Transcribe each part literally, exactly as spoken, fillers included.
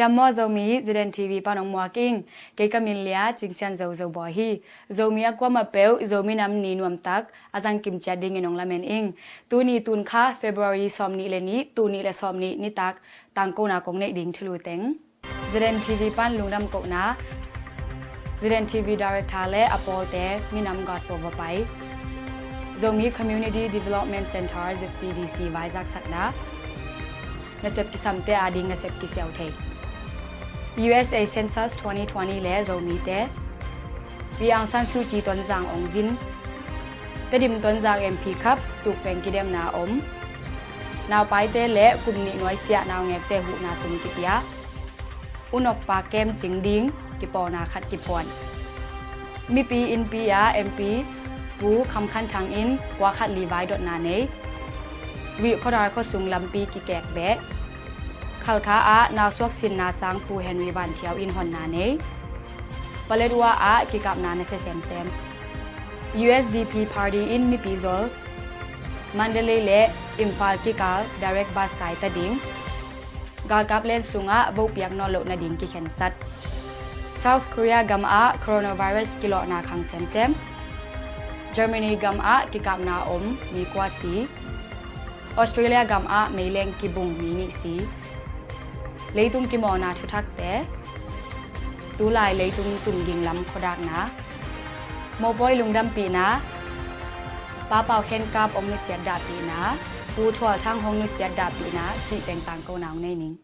Tam maw Zomi, Z N T V pan hong muak ing. Kei ka min Lia Cing Sian Zo Zo Bawi hi. Zomi a kuamah peuh Zomi nam ni nuamtak a zangkim ciat dingin hong lamen ing. Tuni tun kha February sawmnih le nih, tul nih le sawmnih nitak tangkona kong neih ding thulu teng. Z N T V pan lungdam kohna. Z N T V Director le a pawlte minam gospel va pai. Zomi Community Development Center, Z C D C, vaizaksakna. Nasep kisamte ading nasep kisiau thei. U S A Census twenty twenty le Zomite. Pi Aung San Suu Kyi Tonzang hong zin. Tedim Tonzang M P Cup tukpeng kidemna om. Naupaite le kum nih nuaisiah naungekte huhna sum kipia. U Nok Pa kem cing ding kipawlna khat kiphuan. Mipi innpi ah M P Pu Kham Khan Thang in kua khat li vai dotna nei. Rih Khuadar khuasung lampi kikek beh. Khalkha ah nausuak sinna sang Pu Henry Van Thiau in honna nei. Paletwa ah kikapna nasia semsem. U S D P party in mipi zol. Mandalay le Imphal kikal direct bus taita ding. Galkap len sungah vote piak nawn loh nading kikhensat. South Korea gam ah coronavirus kilawhna khang semsem. Germany gam ah kikapna om mi kua si. Australia gam ah meileng kibung mi nih si. Leitung kimawlna thuthakte. Tulai leitung tumging lam khuadakna. Mopawi lungdampihna. Pa Pau Khen Kap om nusiat dahpihna. Pu Thual Thang hong nusiat dahpihna cih teng tangkona hong nei ning.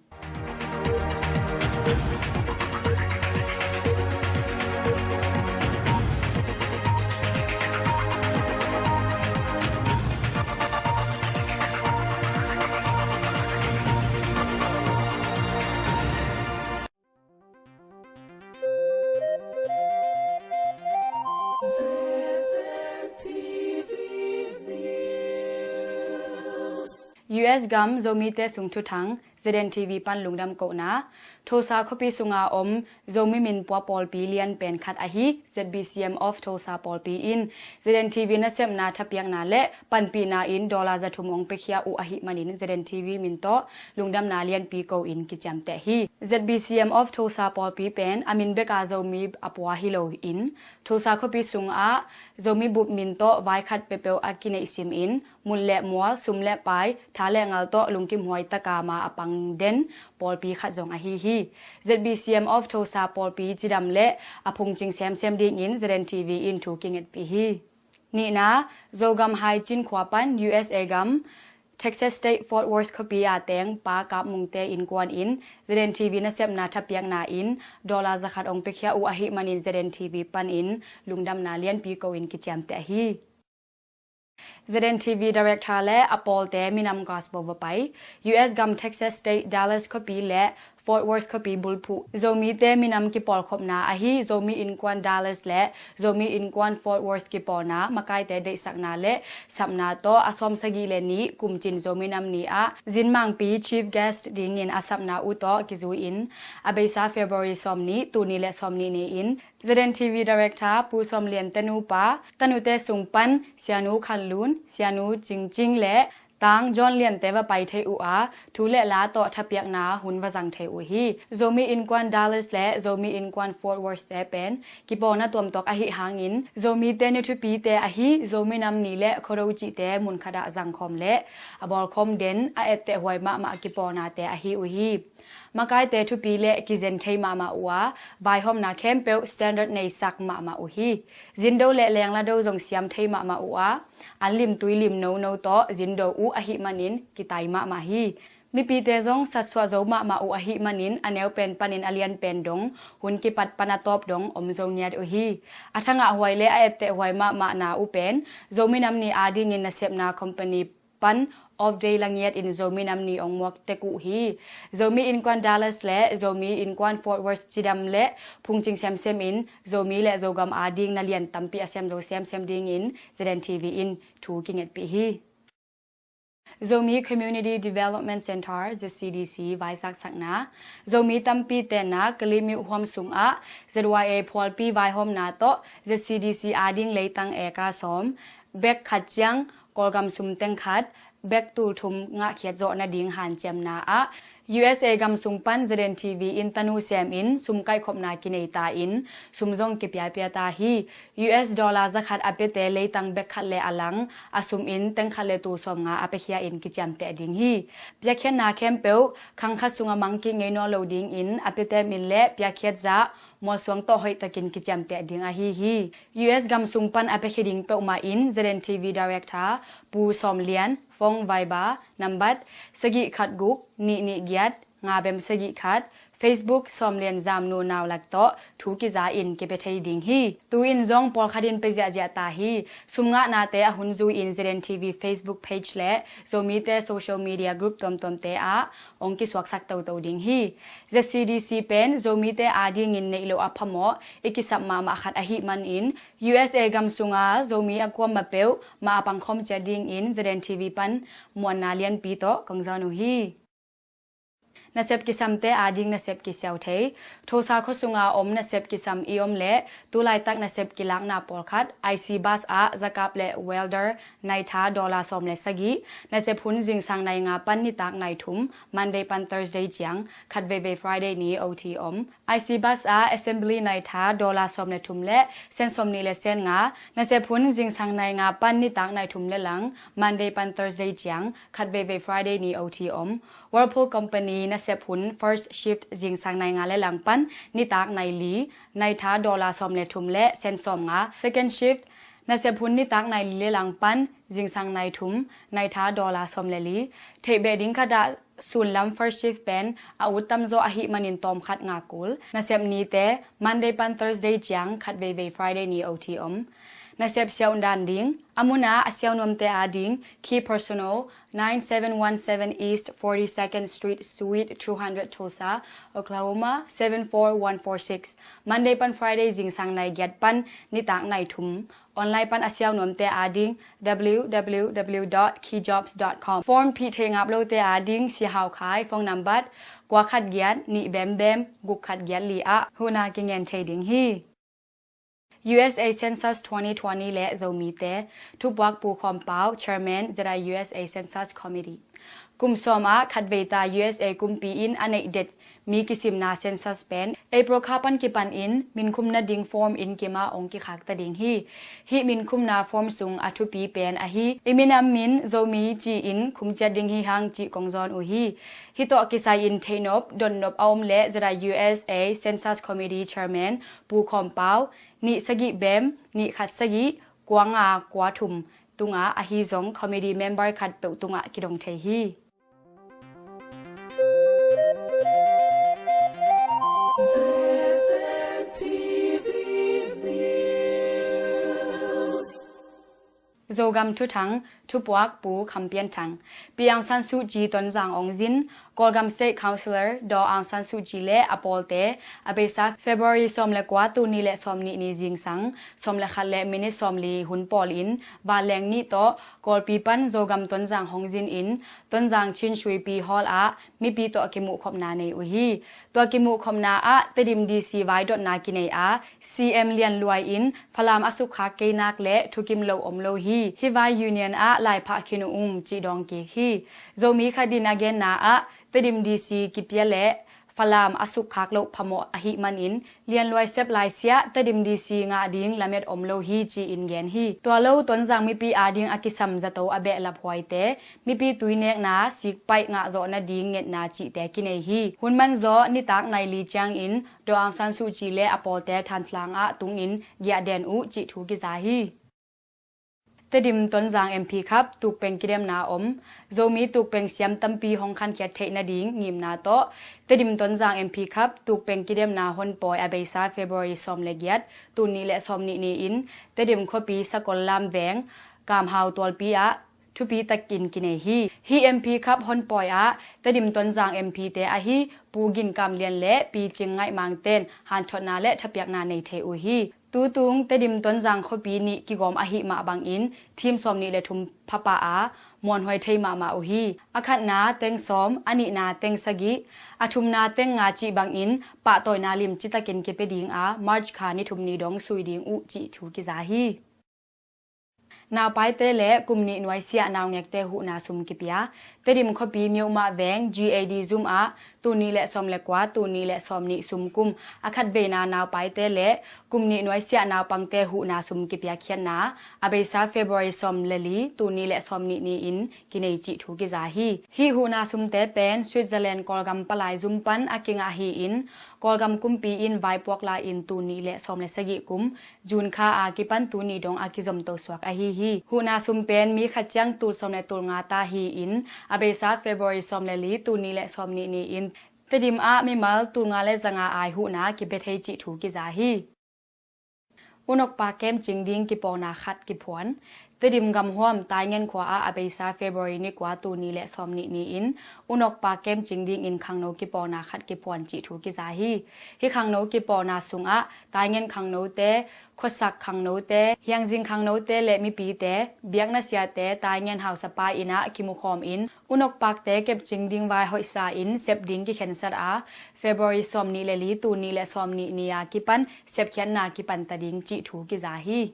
U S gam Zomite sung thuthang, Z N T V pan lungdam kohna. Tulsa khuapi sunga om Zomi min pua pawlpi lian pen khat ahi Z B C M of Tulsa pawlpi in Z N T V nasepna thapiakna le panpihna in dollar za thum hong piakhia uh ahih manin Z N T V min tawh lungdamna lianpi ko in kiciamteh hi. Z B C M of Tulsa pawlpi pen a min beka Zomi a pua hi lo in Tulsa khuapi sungah Zomi bup min tawh vai khat peuhpeuh a kineihsim in mun le mual, sum le pai, tha le ngal tawh lungkim huai taka ma a pang den pawlpi khat zong ahi hi. Z B C M of Tulsa pawlpi cidam le a phungcing semsem dingin Z N T V in thu kingetpih hi. Nihna, Zogam Haicin khua pan U S A gam Texas State Fort Worth khuapi a teng Pa Kap Mungte innkuan in Z N T V nasepna thapiakna in dollar zakhat hong piakhia uh ahih manin Z N T V panin lungdamna lianpi ko in kiciamteh hi. Z N T V Director le a pawlte minam gospel va pai. U S gam Texas State Dallas khuapi le Fort Worth khuapi bulphuh Zomite minam kipawlkhopna ahi Zomi Innkuan Dallas le Zomi Innkuan Fort Worth kipawlna makaite deihsakna le sapna tawh a sawmsagih le nih kumcin Zomi Nam Ni ah zinmangpi chief guest dingin a sapna uh tawh kizui-in a beisa February sawmnih, tul nih le sawmnih ni-in Z N T V Director Pu Sawm Lian te nupa, tanute sung pan Sianu Khan Lun, Sianu Cing Cing le Tang John Lian te va pai thei uh a, thu le la tawh thapiakna hun va zang thei uh hi. Zomi Innkuan Dallas le Zomi Innkuan Fort Worth te pen kipawlna tuamtuak ahih hangin Zomite ni thupite ahi Zomi Nam Ni le Khuado cihte mun khatah zangkhawm le a bawlkhawm den a ettehhuai mahmah kipawlnate ahi uh hi. Makaite thupi le kizen thei mahmah uh a, vaihawmna khempeuh standard neisak mahmah uh hi. Zindo le lenglado zong siam thei mahmah uh a, an limtui lim nono tawh zindo uh ahih manin kitai mahmah hi. Mipite zong satsuah zo mahmah uh ahih manin a neu pen panin a lian pen dong, hun kipat pan a tawp dong om zo ngiat uh hi. A thangahhuai le a ettehhuai mahmahna uh pen Zomi Nam Ni adingin nasepna company pan off day la ngiatin Zomi Nam Ni hong muak tek uh hi. Zomi Innkuan Dallas le Zomi Innkuan Fort Worth cidam le phungcing semsem in Zomi le Zogam ading na lian tampi a sem zo semsem dingin Z N T V in thu kingetpih hi. Zomi Community Development Center, Z C D C, vaizaksakna. Zomi tampi tenna Kalimyo huam sungah Z Y A phualpi vaihawmna tawh Z C D C ading leitang eka sawm, bek khat ciang Kawlgam sum teng khat, bek tul thum ngahkhiat zawh nading hanciamna ah U S A gam sung pan Z N T V in tanu sem in sum kaihkhopna kinei ta in sum zong kipiapia ta hi. U S dollar zakhat a piate leitang bek khat le a lang a sum in teng khat le tul sawmnga a piakhia in kiciamteh ding hi. Piakkhiatna khempeuh khang khat sungah mangkik ngei nawn lo dingin a piate min le piakkhiat zah mualsuang tawh hoihtakin kiciamteh ding ahi hi. U S gam sung pan a piakhia ding peuhmah in Z N T V Director Pu Sawm Lian, phone Viber nambat sagih khat guk nih nih giat nga bem sagih khat, Facebook Sawm Lian Zamnu Naulak tawh thu kiza in kipia thei ding hi. Tu-in zong pawlkhat in pia ziahziah ta hi. Sum ngahnate a hun zui-in Z N T V Facebook page le Zomite social media group tuamtuamte ah hong kisuaksak toto ding hi. Z C D C pen Zomite adingin neih loh a phamawh i kisap mahmah khat ahih manin U S A gam sunga Zomi a kuamah peuh mah a pangkhawm ciat dingin Z N T V pan muanna lianpi tawh kong zawn uh hi. Nasep kisamte ading nasep kisiau thei. Tulsa khua sunga om nasep kisam i om leh tulaitak nasep kilakna pawlkhat I C bus ah zakap le welder naitha dollar sawm le sagih. Nasep hun zingsang nai nga pan nitak nai thum, Monday pan Thursday ciang, khat veivei Friday ni O T om. I C bus ah assembly naitha dollar sawm le thum le sen sawm nih le sen nga. Nasep hun zingsang nai nga pan nitak nai thum le lang, Monday pan Thursday ciang, khat veivei Friday ni O T om. Whirlpool Company nasep hun first shift zingsang nai nga le lang pan nitak nai li, naitha dollar sawm le thum le sen sawm nga. Second shift nasep hun nitak nai li le lang pan zingsang nai thum, naitha dollar sawm le li. Theih beh ding khat ah sunlam first shift pen a ut tamzaw ahih manin tawm khat nga kul. Nasep nite Monday pan Thursday ciang, khat veivei Friday ni O T om. Nasep siau dan ding. A mun ah a siau nuamte ading, key personnel, nine seven one seven East forty-second Street, Suite two hundred, Tulsa, Oklahoma seven four one four six. Monday pan Friday zingsang nai giat pan nitak nai thum. Online pan a siau nuamte ading, W W W dot key jobs dot com. Form phih thei ngap lote ading, Sia Hau Khai, phone nambat kua khat giat nih bem bem guk khat giat li ah huhna kingen thei ding hi. U S A Census twenty twenty le Zomite, thupuak Pu Khawm Pau, Chairman Z I U S A Census Committee. Kum sawm ah khat vei ta U S A kumpi in a neih det mi kisimna census pen April kha pan kipan in minkhum nading form inn kim ah hong kikhak ta ding hi. Hih minkhumna form sung a thupi pen ahi, i minam min Zomi ci-in khum ciat ding hi hang cih kong zawn uh hi. Hih tawh kisai-in theihnop dotnop a om leh Z I U S A Census Committee Chairman Pu Khawm Pau, nih sagih bem, nih khat sagih, kua nga kua thum tungah ahi zong committee member khat peuh tungah kidong thei hi. Zogam thuthang, thupuak Pu Kham Pian Thang. Pi Aung San Suu Kyi Tonzang hong zin, Kawlgam State Councillor Daw Aung San Suu Kyi le a pawlte a beisa February sawm le kua, tul nih le sawm nih ni zingsang sawm le khat le minit sawm li hun pawlin vanleng nih tawh Kawlpi pan Zogam Tonzang hong zin in Tonzang Chin Sui Pi Hall ah mipi tawh kimuhkhopna nei uh hi. Tua kimuhkhopna ah Tedim D C vai dotna kinei a, C M Lian Luai in Falam a sukkhak kei nak le thukim lo om lo hi. Hih vai union ah laiphah khin uh ung cih dawng kik hi. Zomi khat in a genna ah Tedim D C kipia le Falam a sukkhak loh phamawh ahih manin Lian Luai sep laisiah Tedim D C ngah ding lamet om lo hi ci-in gen hi. Tua lo Tonzang mipi ading a kisam zato a behlap huaite, mipi tuinekna, sikpaih ngahzawh nading ngetna cihte kinei hi. Hun manzaw nitak nai li ciangin Daw Aung San Suu Kyi le a pawlte Thantlang ah tungin giahden uh cih thu kiza hi. Tedim Tonzang M P Cup tukpeng kidemna om. Zomi tukpeng siam tampi hong khankhiat theih nading ngimna tawh Tedim Tonzang M P Cup tukpeng kidemna honpawi a beisa February sawm le giat, tul nih le sawm nih ni-in Tedim khuapi Sakol Lam Veng, Kamhau tualpi ah thupi takin kinei hi. Hih M P Cup honpawi ah Tedim Tonzang M P te ahi Pu Gin Kam Lian le Pi Cing Ngaih Mang ten hanthotna le thapiakna nei thei uh hi. Tutung Tedim Tonzang khuapi nih kigawm ahih mah bangin team sawm nih le thum phapah a muanhuai thei mahmah uh hi. A khatna teng sawm, a nihna teng sagih, a thumna teng nga cih bangin pahtawina lim citakin kipia ding a, March kha ni thum ni dong sui ding uh cih thu kiza hi. Naupaite le kum nih nuaisiah naungekte huhna sum kipia. Tedim khuapi Myohmah veng G A D zum ah tul nih le sawm le kua, tul nih le sawm nih sum kum a khat veina naupaite le kum nih nuaisiah naupangte huhna sum kipiakkhiatna a beisa February sawm le li, tul nih le sawm nih ni-in kinei cih thu kiza hi. Hih huhna sumte pen Switzerland Kawlgam palai zum pan a kingah hi-in Kawlgam kumpi in vaipuak la-in tul nih le sawm le sagih kum June kha a kipan tuni dong a kizomto suak ahi hi. Huhna sum pen mi khat ciang tul sawm le tul nga ta hi-in a beisa February sawm le li, tul nih le sawm nih ni-in Tedim ah mimal tul nga le zanga ai huhna kipia thei cih thu kiza hi. Unokpa kem cing ding kipawlna khat kiphuan. Tedim gamhuam Taingen khua ah a beisa February ni kua, tul nih le sawm nih ni-in Unokpa kem cing dingin khangno kipawlna khat kiphuan cih thu kiza hi. Hih khangno kipawlna sungah Taingen khangnote, khuasak khangnote, hiangzing khangnote le mipite, biakna siate, Taingen hausapa inn ah kimukhawm in Unokpakte kepcing ding vai hoihsa in sep ding kikhensat a, February sawm nih le li, tul nih le sawm nih ni a kipan sepkhiatna kipanta ding cih thu kiza hi.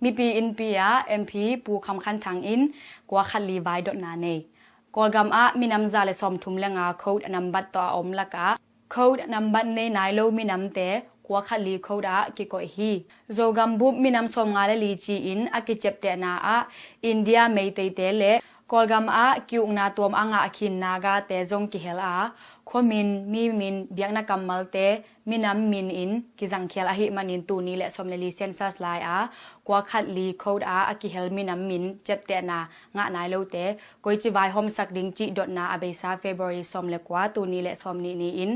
Mipi innpi ah M P Pu Kham Khan Thang in kua khat li vai dotna nei. Kawlgam ah minam za le sawmthum le nga code nambat tawh a om lakah code nambat nei nai lo minamte kua khat li code ah kikoih hi. Zogam bup minam sawmnga le li ci-in a kiciaptehna ah India Meiteite le Kawlgam ah ki-ukna tuam a ngah khin Nagate zong kihel a, khuamin, mimin, biakna kammalte, minam min in kizangkhial ahih manin tul nih le sawm le li census lai a kua khat li code ah a kihel minam min ciaptehna ngah nai lote koici vaihawmsak ding cih dotna a beisa February sawm le kua, tul nih le sawm nih ni-in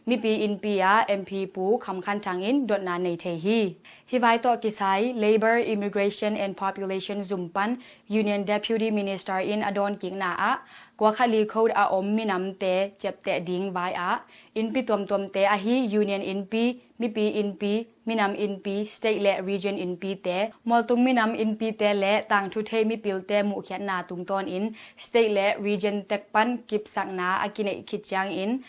mipi innpi ah M P Pu Kham Khan Thang in dotna nei thei hi. Hih vai tawh kisai Labour, Immigration and Population zum pan Union Deputy Minister in a dawnkikna ah kua khat li code a om minamte ciapteh ding vai ah innpi tuamtuamte ahi Union innpi, mipi innpi, minam innpi, state le region innpite, mualtung minam innpite le tangthu thei mipilte muhkhiatna tungtawnin state le region tek pan kipsakna a kineih khit ciangin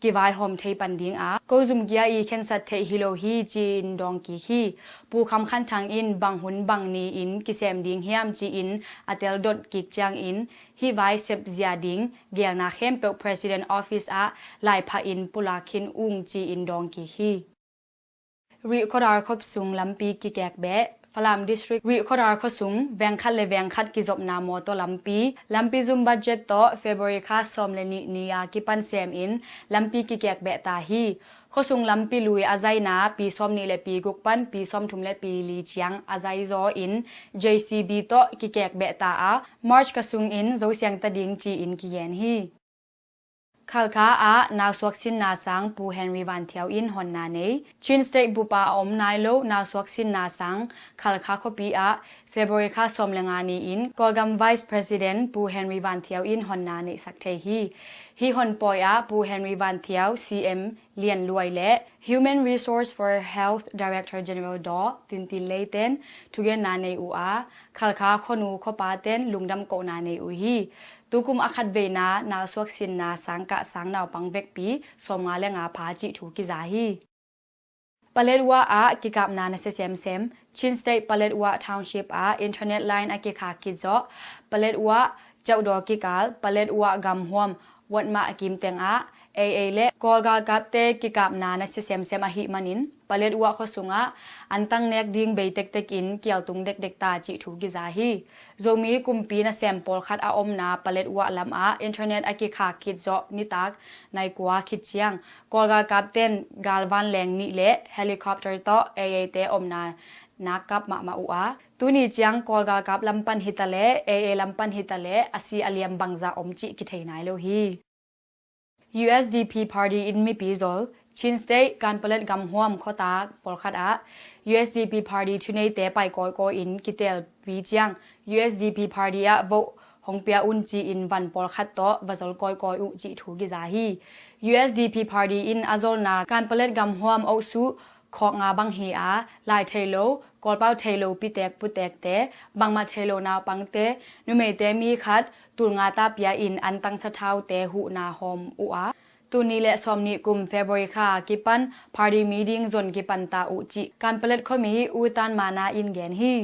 kivaihawm thei pan ding a, ko zum kia i khensat theih hi lo hi ci-in dawngkik hi. Pu Kham Khan Thang in bang hun bang ni-in kisem ding hiam ci-in a tel dot kik ciangin hih vai sep zia ding geelna khempeuh President Office ah laipha in pulak khin ung ci-in dawngkik hi. Rih khuadar khop sung lampi kikek beh. Falam District Rih khuadar khuasung veng khat le veng khat kizopna mawtaw lampi, lampi zum budget tawh February kha sawm le nih ni a kipan sem in lampi kikek beh ta hi. Khuasung lampi lui a zaina pi sawm nih le pi guk pan pi sawm thum le pi li ciang a zai zaw in J C B tawh kikek beh ta a, March kha sungin zosiang ta ding ci-in kigen hi. Khalkha ah nausuak sinna sang Pu Henry Van Thiau in honna nei. Chin State bupa a om nai lo nausuak sinna sang Khalkha khuapi ah February kha sawm le nga ni-in Kawlgam Vice President Pu Henry Van Thiau in honna neihsak thei hi. Hih honpawi ah Pu Henry Van Thiau, C M Lian Luai le Human Resource for Health Director General Daw Tin Tin Lei ten thugenna nei uh a, Khalkha khuanu khuapa ten lungdam kohna nei uh hi. Tukum a khat veina nausuak sinna sangkah sang naupang vekpi sawmnga le nga pha cih thu kiza hi. Paletwa ah kikapna nasia semsem. Chin State Paletwa Township ah internet line a kikhak khit zawh Paletwa Cauhdaw kikal Paletwa gamhuam Watmah a kimteng ah A A le Kawl galkapte kikapna nasia semsem ahih manin Paletwa khuasungah antang nek ding bei tektekin kialtung dekdek ta cih thu kiza hi. Zomi kumpi nasem pawlkhat a omna Paletwa lamah internet a kikhak khit zawh nitak nai kua khit ciang Kawl galkap ten galvan leng nih le helicopter tawh A A te omna nak kap mahmah uh a, tuni ciang Kawl galkap lam pan hitaleh A A lam pan hitaleh a si a liam bangzah om cih kithei nai lo hi. U S D P party in mipi zol. Chin State Kanpalet gamhuam khuata pawlkhat ah U S D P party thuneite pai kawikawi in kitelpi ciang U S D P party ah vote hong pia un ci-in van pawlkhat tawh va zol kawikawi uh cih thu kiza hi. U S D P party in a zolna Kanpalet gamhuam ohsuh khawk nga bang hi a, lai thei lo, Kawlpau thei lo pitek putekte, bangmah thei lo naupangte, numeite mi khat tul nga ta pia in antang sathaute huhna hawm uh a, tuni le sawm nih kum February kha kipan party meeting zon kipan ta uh cih Kanpalet khuami U Tan Mana in gen hi.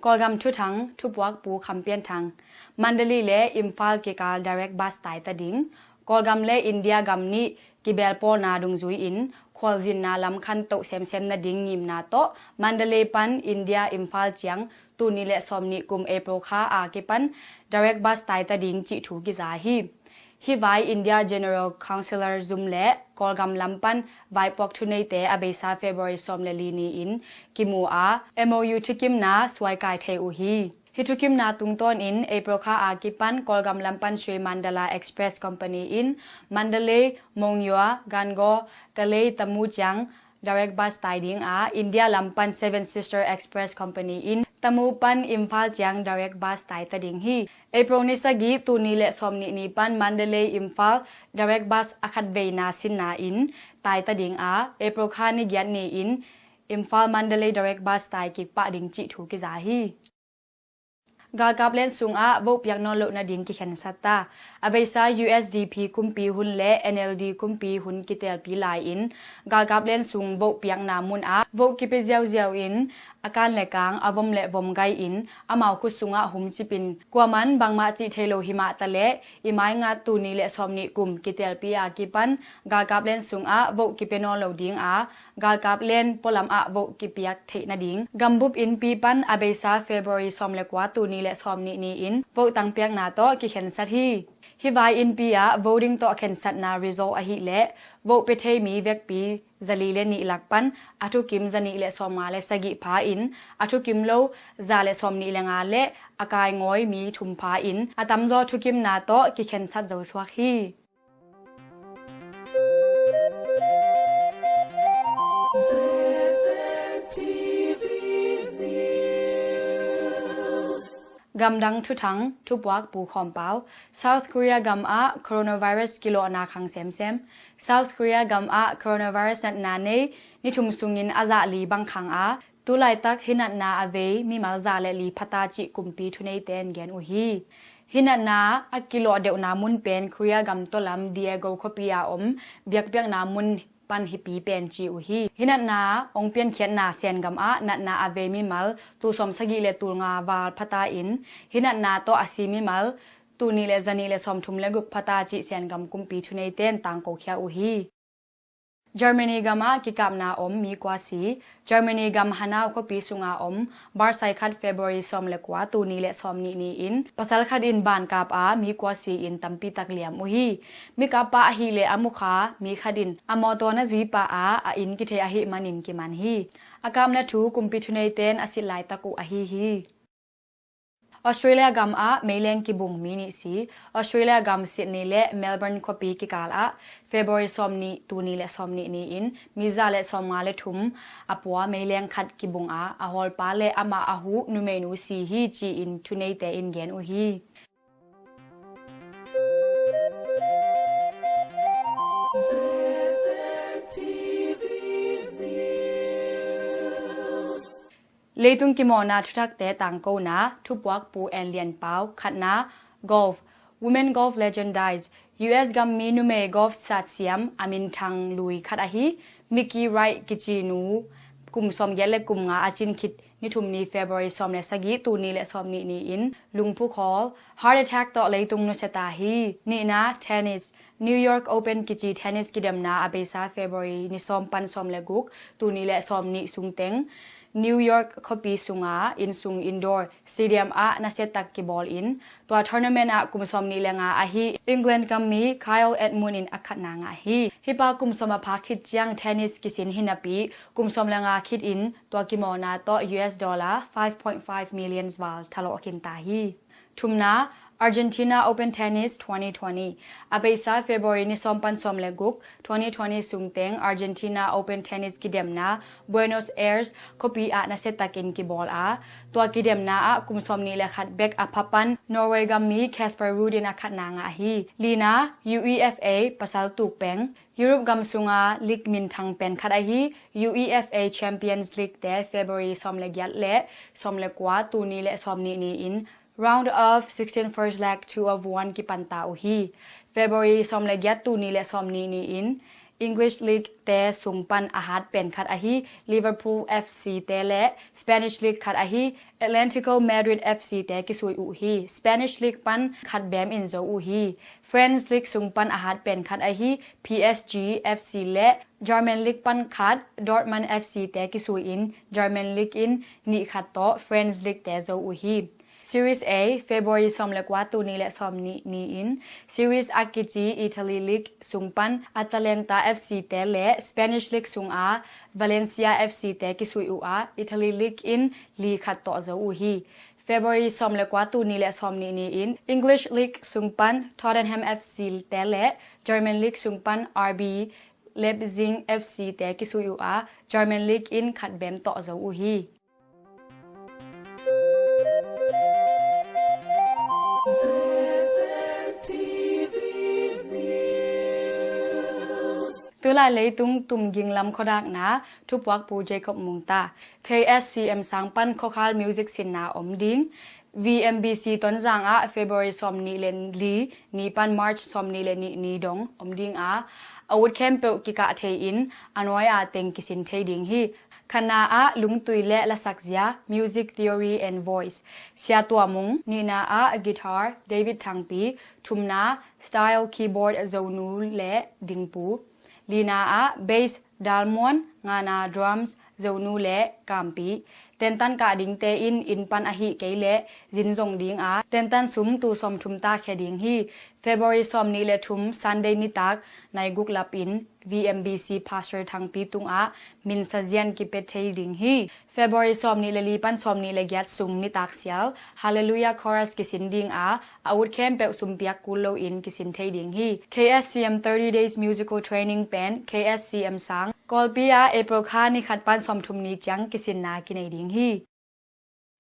Kawlgam thuthang, thupuak Pu Kham Pian Thang. Mandalay le Imphal kikal direct bus taita ding. Kawlgam le India gam nih kibelpawlna dungzui-in khualzinna lam khantoh semsem nading ngimna tawh Mandalay pan India Imphal ciang tul nih le sawmnih kum April kha a kipan direct bus taita ding cih thu kiza hi. Hih vai India General Councillor zum le Kawlgam lam pan vaipuak thuneite a beisa February sawm le li ni-in kimu a, M O U thukimna suaikai thei uh hi. Hih thukimna tungtawnin April kha a kipan Kawlgam lam pan Sri Mandala Express Company in Mandalay, Monywa, Gangaw, Kalay, Tamu ciang direct bus tai ding a, India lam pan Seven Sister Express Company in Tamu pan Imphal ciang direct bus taita ding hi. April ni sagih, tul nih le sawmnih ni pan Mandalay Imphal direct bus a khatveina sinna in taita ding a, April kha ni giat ni-in Imphal Mandalay direct bus tai kik pah ding cih thu kiza hi. Galkap len sungah vote piak nawn loh nading kikhensat ta. A beisa U S D P kumpi hun le N L D kumpi hun kitelpi lai-in galkap len sung vote piakna mun ah vote kipia ziauziau in a kan le kang, a vom le vom gai-in amau khut sungah humcip in kuaman bangmah cih thei lo himah ta leh i maingat tul nih le sawmnih kum kitelpi a kipan galkap len sungah vote kipia nawn lo ding a, galkap len pualam ah vote kipiak theih nading gambup innpi pan a beisa February sawm le kua, tul nih le sawmnih ni-in vote tangpiakna tawh kikhensat hi. Hih vai innpi ah voting tawh khensatna result ahih leh vote pia thei mi vekpi zali le nih lak pan a thukim zanih le sawmnga le sagih pha in a thukim lo za le sawmnih le nga le a kaingawi mi thum pha in a tamzaw thukimna tawh kikhensat zo suak hi. Gamdang thuthang, thupuak Pu Khawm Pau. South Korea gam ah coronavirus kilawhna khang semsem. South Korea gam ah coronavirus natna nei ni thum sungin a zah li bang khang a, tu laitak hih natna a vei mimal za le li phata cih kumpi thuneite in gen uh hi. Hih natna a kilawh deuhna mun pen Korea gam tawlam Daegu khuapi a om biakpiakna mun pan hipi pen ci uh hi. Hih natna hong piankhiatna Sen gam ah natna a vei mimal tul sawm sagih le tul nga val phata in hih natna tawh a si mimal tul nih le zanih le sawmthum le guk phata cih Sen gam kumpi thuneite in tangkokhia uh hi. Germany gam ah kikapna om mi kua si. Germany gam Hanau khuapi sunga om bar sai khat February sawm le kua, tul nih le sawmnih ni-in pasal khat in ban kap a mi kua si-in tampi tak liam uh hi. Mikappa ahih leh a mukha mi khat in a mawtaw na zui pah a, a inn kithei ahih manin kiman hi. A kapna thu kumpi thuneite in a silh laitak uh ahi hi. Australia gam ah meileng kibung mi nih si. Australia gam Sydney le Melbourne khuapi kikal ah February sawmnih, tul nih le sawmnih ni-in mi za le sawmnga le thum a pua meileng khat kibung a, a hawlpa le amah a huh numeinu si hi ci-in thuneite in gen uh hi. Leitung kimawhna thuthakte tangkona, thupuak Pu En Lian Pau. Khatna, golf. Women golf legend dies. U S gammi numei golf satsiam a minthang lui khat ahi Mickey Wright kici nu kum sawmgiat le kum nga a cin khit ni thum ni February sawm le sagih, tul nih le sawmnih ni-in lungphu khawl, heart attack tawh leitung nusia ta hi. Nihna, tennis. New York Open kici tennis kidemna a beisa February ni sawm pan sawm le guk, tul nih le sawmnih sungteng New York khuapi sunga innsung indoor stadium ah nasiatak kibawl in tua tournament ah kum sawmnih le nga ahi England gammi Kyle Edmund in a khatna ngah hi. Hih pa kum sawm a pha khit ciang tennis kisin hi napi kum sawm le nga khit in tua kimawhna tawh U S dollar five point five million val thalawh khin ta hi. Thumna, Argentina Open Tennis twenty twenty. A beisa February ni sawm pan sawm le guk, twenty twenty sungteng Argentina Open Tennis kidemna Buenos Aires khuapi ah nasiatakin kibawl a, tua kidemna ah kum sawmnih le khat bek a pha pan Norway gammi Casper Ruud in a khatna ngah hi. Lina, U E F A pasal tuk peng, Europe gam sunga league minthang pen khat ahi U E F A Champions League te February sawm le giat le sawm le kua, tul nih le sawmnih ni-in round of sixteen first leg two of one kipan ta uh hi. February sawm le giat, tul nih le sawmnih ni-in English League te sung pan a hat pen khat ahi Liverpool F C te le Spanish League khat ahi Atlético Madrid F C te kisui uh hi. Spanish League pan khat bem in zo uh hi. French League sung pan a hat pen khat ahi P S G F C le German League pan khat Dortmund F C te kisui in German League in nih khat tawh French League te zo uh hi. Series A, February sawm le kua, tul nih le sawm nih ni-in Series A kici Italy League sung pan Atalanta F C te le Spanish League sung a Valencia F C te kisui uh a, Italy League in li khat tawh zo uh hi. February sawm le kua, tul nih le sawm nih ni-in English League sung pan Tottenham F C te le German League sung pan R B Leipzig F C te kisui uh a, German League in khat bem tawh zo uh hi. Tulai leitung tumging lam khuadakna, thupuakpu Jacob Mungta. K S C M sang pan khuakhal music sinna om ding. V M B C Tonzang ah February sawm nih le li ni pan March sawm nih le nih ni dong om ding a, a ut khempeuh kikah thei in a nuai a teng kisin thei ding hi. Khatna ah lungtui le lasak zia, music theory and voice, Sia Tua Mung. Nihna ah guitar, David Thangpi. Thumna, style, keyboard, Zonu le Dingpu. Lina ah bass, Dalmuan. Ngana, drums, Zonu le Kampi. Tentan kah dingte in inn pan ahih kei leh zin zong ding a, tentan sum tul sawmthum ta khia ding hi. February sawm nih le thum, Sunday nitak nai guk lap in V M B C Pastor Thangpi tungah minsa zian kipia thei ding hi. February sawm nih le li pan sawm nih le giat sung nitak sial Hallelujah Chorus kisin ding a, a ut khempeuh sumpiak kul lo in kisin thei ding hi. K S C M thirty Days Musical Training pen K S C M sang Kawlpi ah April kha ni khat pan sawmthum ni ciang kisinna kinei ding hi.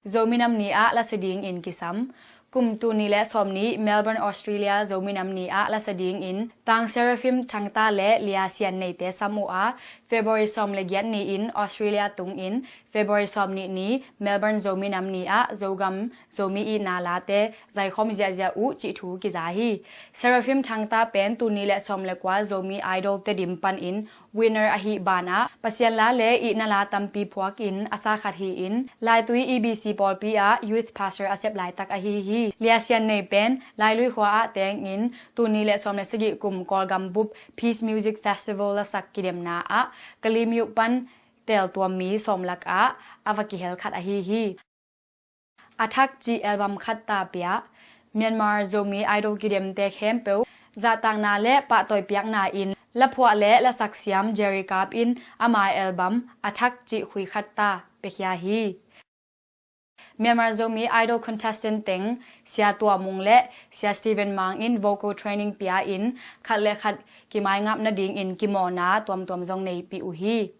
Zomi Nam Ni ah lasa ding in kisam. Kum tul nih le sawm nih, Melbourne, Australia Zomi Nam Ni ah lasa ding in Tang Seraphim Thangta le Lia Sian Neite sam uh a, February sawm le giat ni-in Australia tung in February sawm nih ni Melbourne Zomi Nam Ni ah Zogam Zomi itna late zaikhawm ziahziah uh cih thu kiza hi. Seraphim Thangta pen tul nih le sawm le kua Zomi Idol Tedim pan in winner ahih banah Pasian la le itna la tampi phuak in a sa khat hi-in, Laitui E B C pawlpi ah youth pastor a sep laitak ahi hi. Lia Sian Nei pen Lailui khua ah teng in tul nih le sawm le sagih kum Kawlgam bup Peace Music Festival lasak kidemna ah Kalaymyo pan teltuam mi sawm lakah a va kihel khat ahi hi. A Thak cih album khat ta pia. Myanmar Zomi Idol kidemte khempeuh zahtakna le pahtawi piakna in laphuah le lasak siam Jerry Kap in ama album A Thak cih khui khat ta piakhia hi. Myanmar Zomi Idol contestant teng Sia Tua Mung le Sia Steven Mang in vocal training pia in khat le khat kimaingap nadingin kimawhna tuamtuam zong neipih uh hi.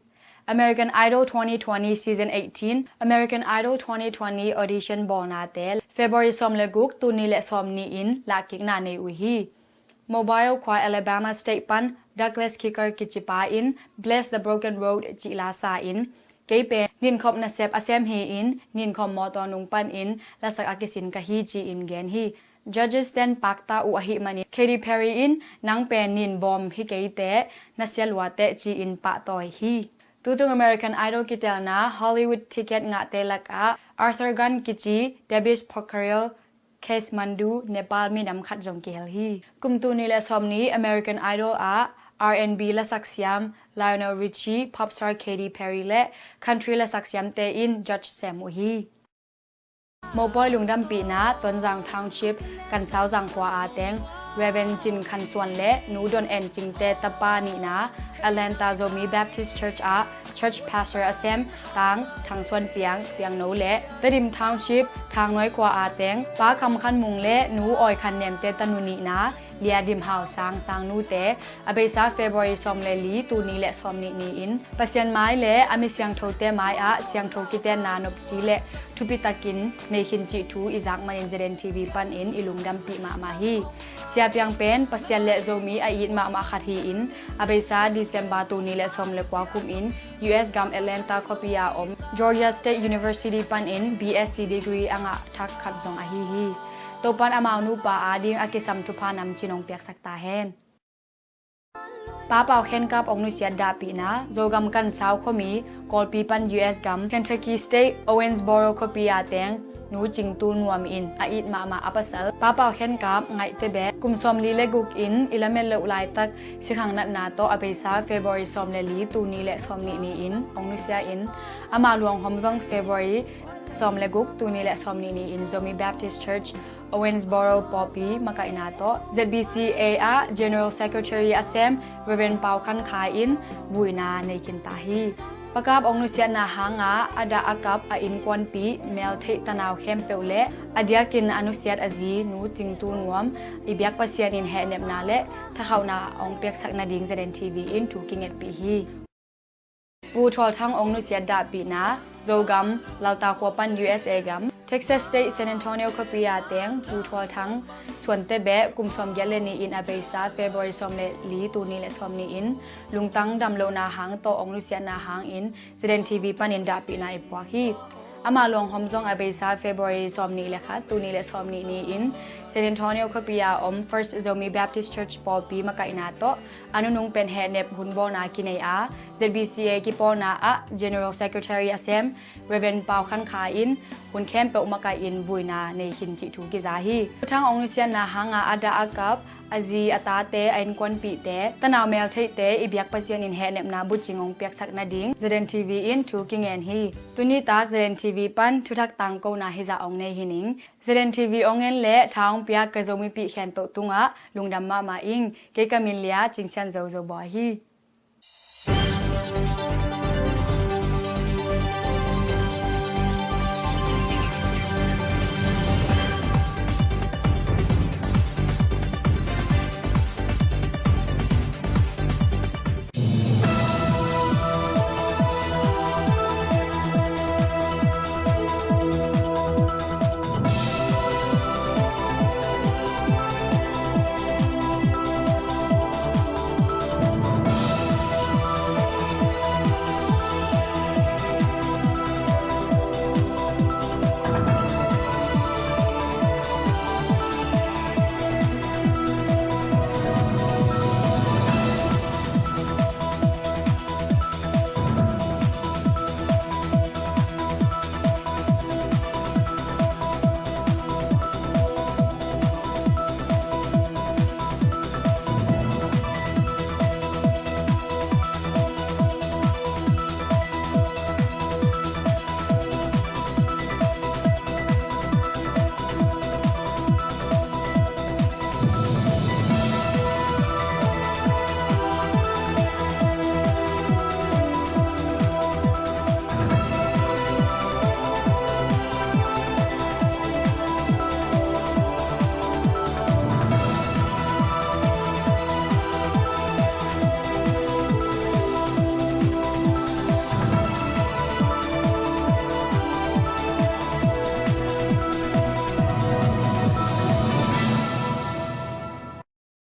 American Idol twenty twenty Season eighteen, American Idol twenty twenty audition bawlnate February sawm le guk, tul nih le sawm nih in lahkikna nei uh hi. Mobile khua Alabama State pan Douglas Kicker kicipa in Bless the Broken Road cih la sa in, kei pen ninkhop nasep a sem hi-in ninkhop mawtaw nung pan in lasak a kisin ka hi ci-in gen hi. Judges ten pakta uh ahih manin Katy Perry in nang pen nin bawm hi kei teh, na sia lua teh ci-in pahtawi hi. Tutung American Idol kitelna Hollywood ticket ngahte lakah Arthur Gunn kici Debis Pokhrel, Kathmandu, Nepal minam khat zong kihel hi. Kum tul nih le sawm nih American Idol ah R and B lasak siam Lionel Richie, popstar Katy Perry le country lasak siamte in judge sem uh hi. Mopawi lungdampihna, Tonzang Township Kansauzang khua a teng Reverend Cin Khan Suan le Nu Don En Cingte tapa nihna, Atlanta Zomi Baptist Church ah church pastor a sem Tang Thang Suan Piang, Piangno le Tedim Township Thangnuai khua a teng Pa Kham Khan Mung le Nu Awi Khan Nemte tanu nihna, Lia Dim Hau Sang, Sangnute, a beisa February sawm le li, tul nih le sawm nih ni-in Pasian mai le a mi siangthote mai ah siangtho kitenna nopci le thupitakin nei khin cih thu i zak manin Z N T V panin i lungdampih mahmah hi. Sia Piang pen Pasian le Zomi a it mahmah khat hi-in, a beisa December tul nih le sawm le kua kum in U S gam Atlanta khuapi a om Georgia State University panin B S C degree a ngah thak khat zong ahi hi. Topan amau nupa ading a kisam thupha namcin hong piaksak ta hen. Pa Pau Khen Kap hong nusiat dahpihna. Zogam Kansau khuami, Kawlpi pan U S gam, Kentucky State, Owensboro khuapi a teng Nu Cing Tul Nuam in a it mahmah a pasal Pa Pau Khen Kap Ngaihte Beh, kum sawmli le guk in i lamet loh laitak sikhang natna tawh a beisa February sawm le li, tul nih le sawmnih ni-in hong nusia in, ama luanghom zong February sawm le guk, tul nih le sawmnih ni-in Zomi Baptist Church, Owensboro pawlpi makaihna tawh Z B C A ah General Secretary a sem Reverend Pau Khan Khai in vuina nei khin ta hi. Pa Kap hong nusiatna hanga a dah a kap a innkuanpih, meltheih tanau khempeuh le a diakin a nusiat a zi Nu Cing Tul Nuam i biak Pasian in hehnepna le thakhauhna hong piaksak nading Z N T V in thu kingetpih hi. Pu Thual Thang hong nusiat dahpihna. Zogam, Lalta khua pan U S A gam, Texas State, San Antonio khuapi a teng Pu Thual Thang Suante Beh, kum sawmgiat le nih in a beisa February sawm le li, tul nih le sawmnih in lungtang damlohna hang tawh hong nusiatna hangin Z N T V panin dahpihna i puak hi. Ama luanghom zong a beisa February sawmnih le khat, tul nih le sawmnih ni-in San Antonio khuapi a om First Zomi Baptist Church pawlpi makaihna tawh a nunung pen hehnep hun bawlna kinei a, Z B C A kipawlna ah General Secretary a sem Reverend Pau Khan Khai in hun khempeuh makaih in vuina nei khin cih thu kiza hi. Pu Thang hong nusiatna hanga a dah a kap a zi, a tate, a innkuanpihte, tanau meltheihte i biak Pasian in hehnepna bucing hong piaksak nading Z N T V in thu kingen hi. Tuni tak Z N T V pan thuthak tangkona hizah hong nei hi ning. Z N T V hong en le tha hong piak ka Zomipih khempeuh tungah lungdam mahmah ing. Kei ka min Lia Cing Sian Zo Zo Bawi hi.